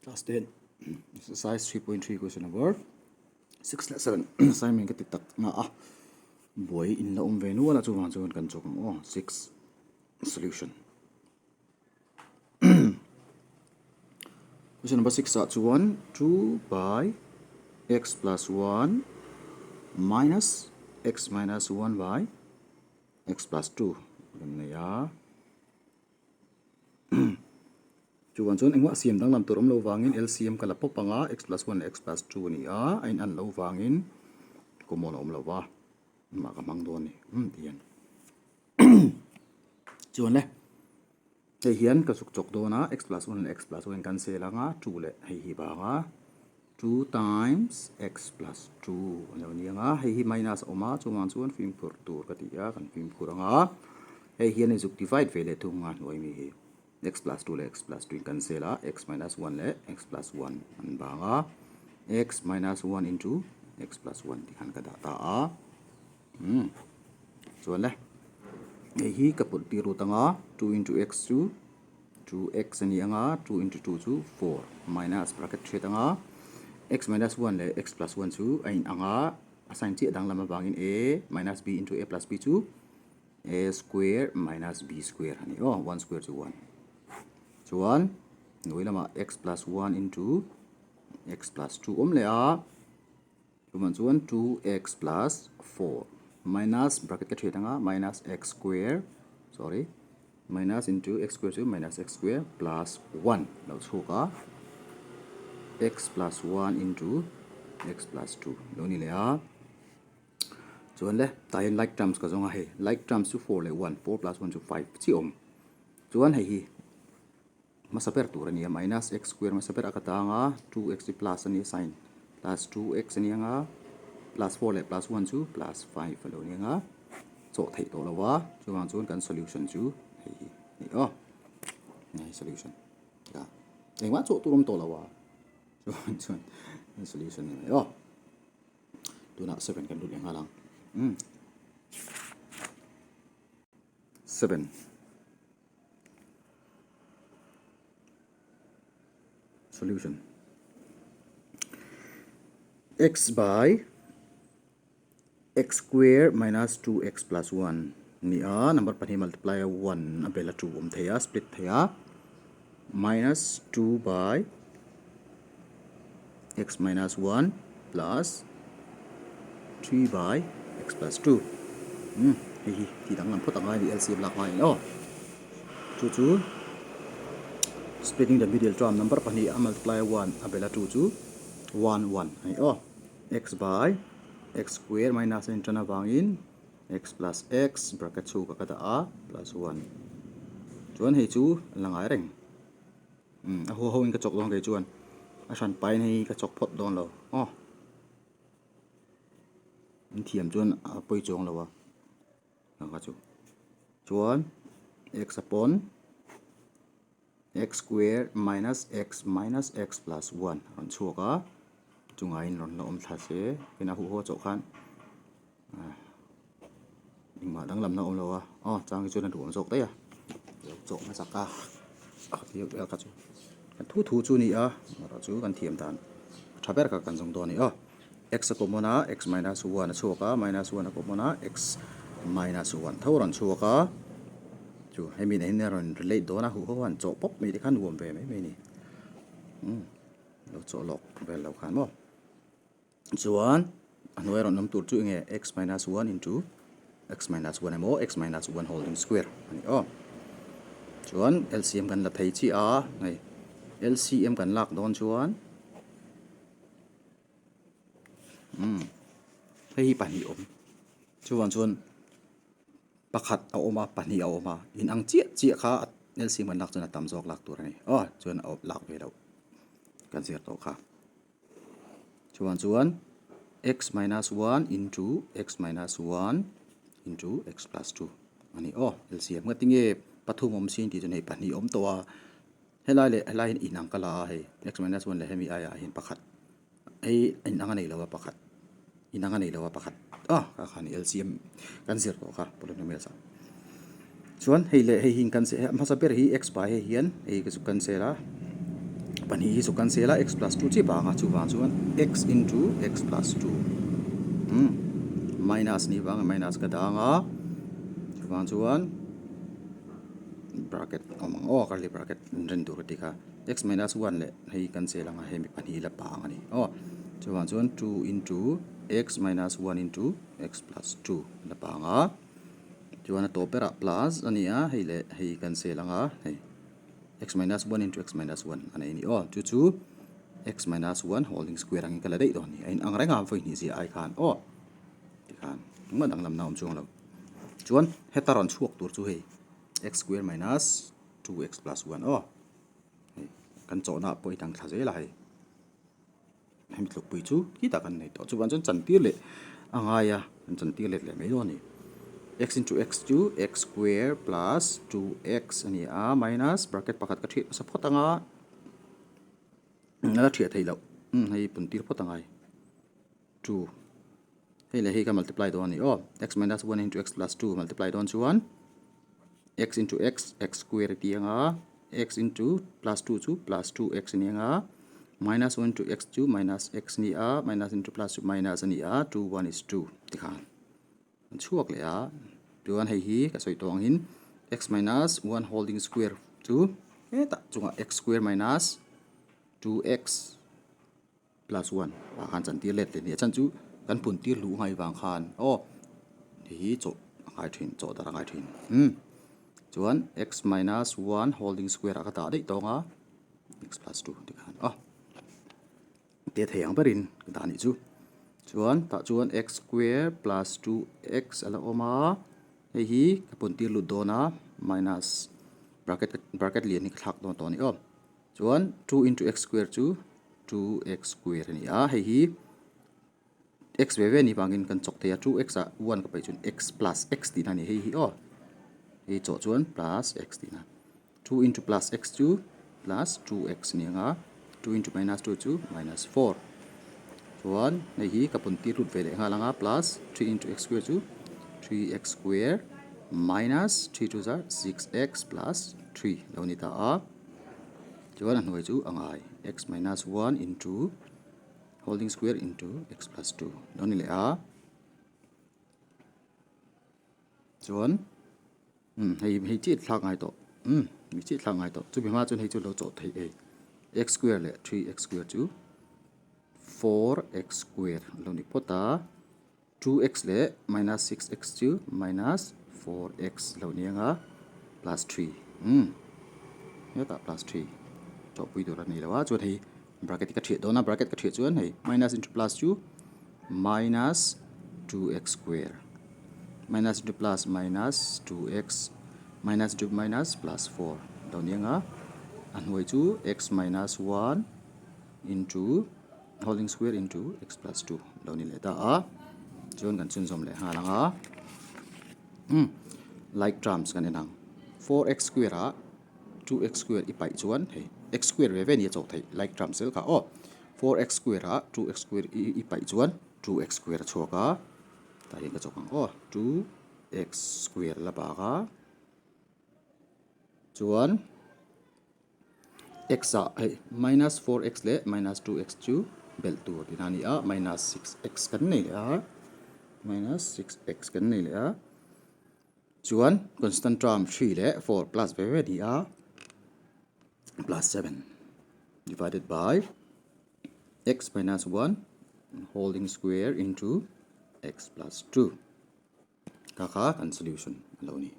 Class 10 exercise 3.3 question number 6 leh 7 assignment ka ti tak na a buai in la awm ve nual a chuvang chuan kan chawk ang aw 6 solution question number 6 ah chuan 2 by x plus 1 minus x minus 1 by x plus 2 kan nei a. Chuvang chuan engmah siam danglam tur awm lo vangin LCM ka la pawp ang a, x plus 1 leh x plus 2 a ni a, a in an loh vangin common a awm lo va, engmah ka hmang dawn a ni ti hian. Chuan le, hei hian ka zuk chawk dawn a, x plus 1 leh x plus 1 cancel ang a, 2 leh hei hi vang a, 2 times x plus 2 a lo ni ang a, hei hi minus a awm a, chuvang chuan fimkhur tur ka ti a, kan fimkhur ang a, hei hian a zuk divide ve leh thung a hnuai mi hi. X plus 2 leh x plus 2 in cancel a, x minus 1 leh x plus 1 an bang a, x minus 1 into x plus 1 tih khan ka dah ta a. Hmm. Chuan le, hei hi ka put tir rut anga, 2 into x chu 2x a ni anga, 2 into 2 chu 4 minus bracket thriat anga, x minus 1 leh x plus 1 chu a in anga, a sign chiah danglam avangin a minus b into a plus b chu A square minus B square a ni aw, one square chu one. Chuan hnuai lamah x plus 1 into x plus 2 awm leh a, chuvang chuan 2x plus 4 minus bracket ka thiat anga minus x square sorry minus into x square chu minus x square plus 1 lo chhuak a, x plus 1 into x plus 2 lo ni leh a. Chuan le tah hian like terms ka zawng a hei like terms chu 4 leh 1 4 plus 1 chu 5 chi awm chuan hei hi hmasa ber tur a ni a minus x square hmasa ber a ka tang a 2x hi plus a ni a sign plus 2x a ni ang a plus 4 leh plus 1 chu plus 5 a lo ni ang a chawh theih tawh lo a chuvang chuan kan solution chu hei hi a ni aw hei solution engmah chawh tur awm tawh lo a chuan chuan solution a ni mai aw. Tunah 7 kan lut leh nghal ang. 7. Solution. X by x square minus 2x plus 1 ni a number pahnih multiply a 1 a bel a 2 awm thei a split thei a minus 2 by x minus 1 plus 3 by x plus 2 hmm hei hi ti danglam phawt angai ni LCM lak hmain aw chu chu splitting the middle term number pahnih a multiply 1 a bela 2 chu 1 1 ani aw x by x square minus a intan avangin x plus x bracket chhuk a ka dah a plus 1 chuan hei chu la ngai reng. Umm a haw ho in ka chawk dawn kei chuan a hran pain hei ka chawk phawt dawn lo aw in thiam chuan a pawi chuang lo a ang kha chu chuan x upon x square minus x minus x plus 1 a rawn chhuak a chungah in rawn la awm thla se ina huh haw chawh khan Engmah danglamna a awm lo a, aw chang hi chuan a duhawm zawk daih a, lo chawh hmasak a, a tir vel kha chu kan thu thu chu a ni a, erawh chu kan thiam dan a tha ber kha kan zawng dawn a ni aw, x a common a x minus 1 a chhuak a, minus 1 a common a x minus 1 tho a rawn chhuak a, chu hemi nen hian a rawn relate dawn a, huh ho han chawh pawp mai te kha nuam ve mai mai a ni, umm lo chawh lawk vel lo khan maw. Chuan a hnuai rawn awm tur chu enge x minus 1 into x minus 1 emaw x minus 1 holding square a ni aw. Chuan LCM kan la thei chiah a, hei LCM kan lak dawn chuan umm hei hi pahnih awm chuvang chuan pakhat a awm a pahnih a awm a inang chiah chiah kha LCM kan lak chuan a tam zawk lak tur a ni aw chuan a lak ve loh kan zir tawh kha. Chuan chuan x minus 1 into x minus 1 into x plus 2 a ni aw. LCM nga tinge pathum awm sin tih chu hei pahnih awm tawh a. Helai leh helai hian inang ka la a hei x minus 1 leh hemi aiah hian pakhat hei inang a nei lo a pakhat inang a nei lo a pakhat a kha kha ni LCM kan zir tawh kha polynomials ah. Chuan hei leh hei hi in cancel hmasa ber hi x by hei hian hei ka chu cancel a. Pahnih hi chu cancel a, x plus 2 chi vang a, chuvang chuan x into x plus 2 umm minus ni vang minus ka dang a, chuvang chuan bracket awm ang aw curly bracket in ren tur ka ti kha x minus 1 leh hei cancel ang a hemi pahnih la pang a ni aw chuvang chuan 2 into x minus 1 into x plus 2 la pang a, chuan a tawp berah plus a ni a hei leh hei cancel ang a hei. x minus 1 into x minus 1 a nei a ni aw. Chu chu x minus 1 holding square angin ka la daih dawn a ni. A inang reng a, vawi hnih zia ai khan aw tikhan engmah danglamna a awm chuang lo. Chuan heta rawn chhuak tur chu hei x square minus 2x plus 1 aw. Hei kan chawhna ah pawh i dang thla zel a hei. Hemi tlukpui chu khitah kan nei tawh. Chuvang chuan chantir leh a ngai a, kan chantir let leh mai dawn a ni. X into x chu x square plus 2x a ni a, minus bracket pakhat ka thiah hmasa phawt ang a, a la thiah theih loh, hei puntir phawt a ngai, 2 hei leh hei ka multiply dawn a ni aw, x minus 1 into x plus 2 multiply dawn chuan x into x, x square a ti ang a, x into plus 2 chu plus 2x a ni ang a, minus 1 into x chu minus x a ni a, minus into plus chu minus a ni a, 2 1 is 2 tikhan an chhuak leh a, chuan hei hi ka sawi tawh angin x minus 1 holding square chu hetah chungah x square minus 2x plus one ah khan chantir let leh nia chhan chu kan pun tir luh ngai vang khan aw hei hi chawh a ngai thin chawh dar a ngai thin umm chuan x minus one holding square ah ka dah daih tawng a x plus two tikhan aw te thei ang berin ka dah anih chu chuan tah chuan x square plus 2x a la awm a hei hi ka pun tir lut dawn a minus bracket bracket lian hi ka thlak dawn tawh a ni aw. Chuan 2 into x square chu 2x square a ni a, hei hi x ve ve ni vangin kan chawk thei a, 2x ah 1 ka paih chuan x plus x tihna a ni hei hi aw, hei chawh chuan plus x tihna, 2 into plus x chu plus 2x a ni ang a, 2 into minus 2 chu minus 4, chuan hei hi ka pawn tir lut ve leh nghal ang a, plus 3 into x square chu 3x square minus 3 two za 6x plus 3 lo ni ta a. Chuan a hnuai chu a ngai x minus 1 into holding square into x plus 2 lo ni leh a. Chuan hei hei chi thlak ngai tawh mi chi thlak ngai tawh chumi hma chuan hei chu lo chawh theih ei x square leh 3x square chu 4x square lo ni phawt a. 2x leh minus 6x chu minus 4x lo ni ang a, plus 3 umm hetah plus 3 chawhpui tur a ni lo a, chuan hei bracket hi ka thiah dawn a, bracket ka thiah chuan hei minus into plus chu minus 2x square minus into plus minus 2x minus into minus plus 4 lo ni ang a, a hnuai chu x minus 1 into holding square into x plus 2 lo ni leh ta a chuan kan chhunzawm leh nghal ang a umm like terms kan en ang 4x square ah 2x square i paih chuan hei x square ve ve ni a chawh theih like terms zel kha aw 4x square ah 2x square i paih chuan 2x square a chhuak a tah hian ka chawk ang aw 2x square la bak a chuan x ah hei minus 4x leh minus 2x chu belh tur tihna a ni a minus 6x kan nei leh a minus 6x kan nei leh a chuan constant term 3 leh 4 plus ve ve a ni a plus 7 divided by x minus 1 holding square into x plus 2 kha kha kan solution a lo ni.